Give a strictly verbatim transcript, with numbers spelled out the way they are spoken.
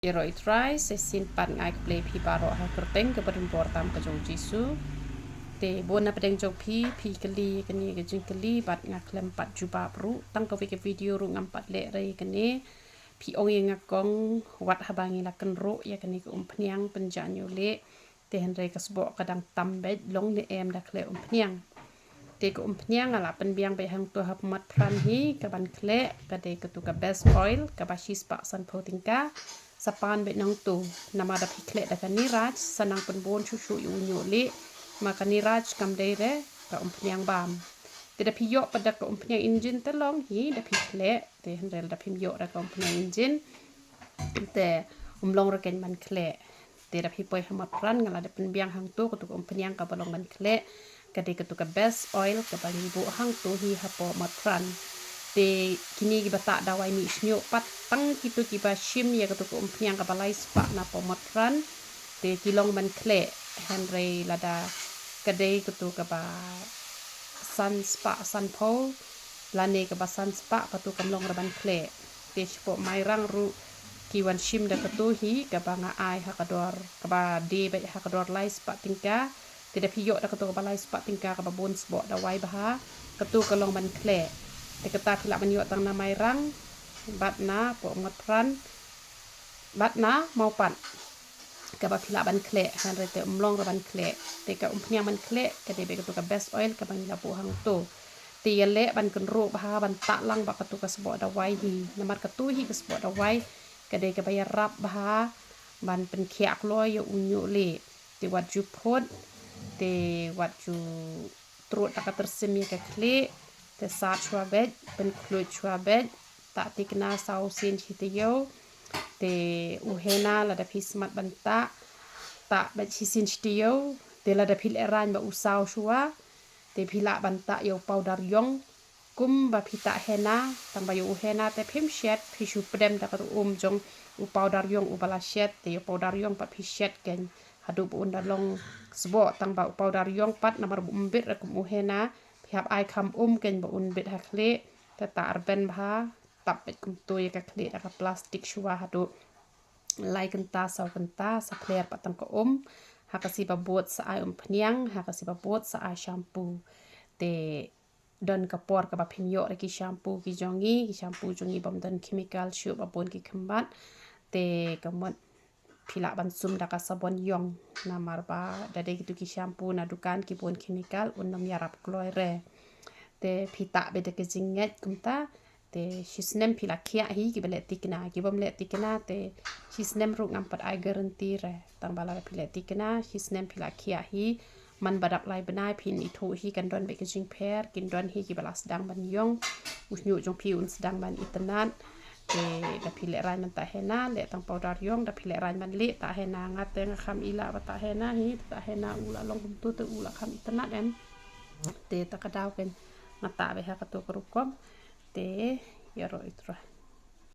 Ïaroh ïa U Trai, sa shisien pat nga ai khublei ïa phi baroh ha ka kyrteng kaba donbor tam ka jong U Jisu. Te bun na pdeng jong phi, phi kylli ïa kane ka jingkylli bad nga khlem pat jubab ruh, tang kawei ka video ruh ngam pat leh re ïa kane. Phi ong ïa nga kong, wat haba ngi la kynroh ïa kane ka umphniang pynjah ñiuh leh. Te hynrei ka sboh ka dang tam beit, long ne em da khleh umphniang. Te ka umphniang nga la pynbiang beit hangto ha Motpran hi, kaban khleh ka dei katu ka best oil kaba shispah sanphew tyngka. Sa pan beit nangto, namar da phi khleh da ka Niraj sa nang pynbun shuh shuh ïa u ñiuh leh. Ma ka Niraj kam dei re ka umphniang bam. Te da phi ïoh pat da ka umphniang injin te long hi da phi khleh. Te hynrei da phim ïoh da ka umphniang injin, te um long re kein ban khleh. Te da phi poi ha Motpran, nga la dep pynbiang hangto katu ka umphniang kaba long ban khleh. Ka dei katu ka best oil kaba ngi buh hangto hi hapoh Motpran. Te kine kiba tah dawai mih shñiuh pat, tang kito kiba shim ïa katu ka umphniang kaba lai spah napoh Motpran, te ki long ban khleh. Hynrei lada ka dei katu kaba san spah sanphew lane kaba san spah, katu kam long re ban khleh. Te shapoh Mairang ruh ki wan shim da katu hi kaba nga ai ha ka dor, kaba die beit ha ka dor lai spah tyngka. Te da phi ïoh da katu kaba lai spah tyngka kaba bun sboh dawai bha, katu ka long ban khleh. Te kata phi lah ban ïoh tang na Mairang bad napoh Motpran bad na Mawpat, kaba phi lah ban khleh. Hynrei te um long re ban khleh. Te ka umphniang ban khleh ka dei beit katu ka best oil kaba ngi la buh hangto. Te ïaleh ban kynroh bha ban tah lang bad katu ka sboh dawai hi, namar katu hi ka sboh dawai ka dei kaba ïarap bha ban pynkhiah kloi ïa u ñiuh leh. Te wat ju phut, te wat ju trud da ka tyrsim ïa ka khlieh. Te sat shuwa beit, pynkhluit shuwa beit, tah tikna saw sien shi taïew. Te u henna lada phi smat ban tah, tah beit shisien shi taïew. Te lada phi lehraiñ ba u saw shuwa, te phi lah ban tah ïa u powder ïong. Kumba phi tah henna, tang ba ïa u henna te phim shet, phi shu pdem da ka um jong u powder ïong uba la shet. Te ïa u powder ïong pat phi shet kein haduh ba un da long sboh, tang ba u powder ïong pat namar ba um bit re kum u henna, phi hap ai kham um kein ba un bit ha khlieh. Te tah rben bha, tap beit kumto ïa ka khlieh da ka plastik shuwa haduh lai kynta saw kynta, sa phler pat tang ka um. Ha ka sngi ba bud sa ai umphniang, ha ka sngi ba bud sa ai shampoo. Te don ka por kaba phim ïoh re ki shampoo ki jong ngi, ki shampoo jong ngi bym don chemical shuh, ba bun ki khymbat. Te ka mut phi lah ban sum da ka sabon ïong, namar ba da dei kitu ki shampoo na dukan ki bun chemical, un ym ïarap kloi re. Te phi tah beit da ka jingngeit kumta. Te shisnem phi la khiah hi kiba leh tikna, ki bym leh tikna te shisnem ruh ngam pat ai guarantee re. Tang ba lada phi leh tikna, shisnem phi la khiah hi, man ba dap lai bnai phin ithuh hi kan don beit ka jingpher, kin don hi kiba la sdang ban ïong. U ñiuh jong phi un sdang ban itynnad. Te da phi lehraiñ ban tah henna, leh tang powder ïong, da phi lehraiñ ban leh tah henna. Nga te nga kham i lah ba tah henna hi, tah henna u la long kumtu te u la kham itynnad em. Te ta ka daw kein nga tah beit ha katu ka rukom. Te ïaroh ïa U Trai.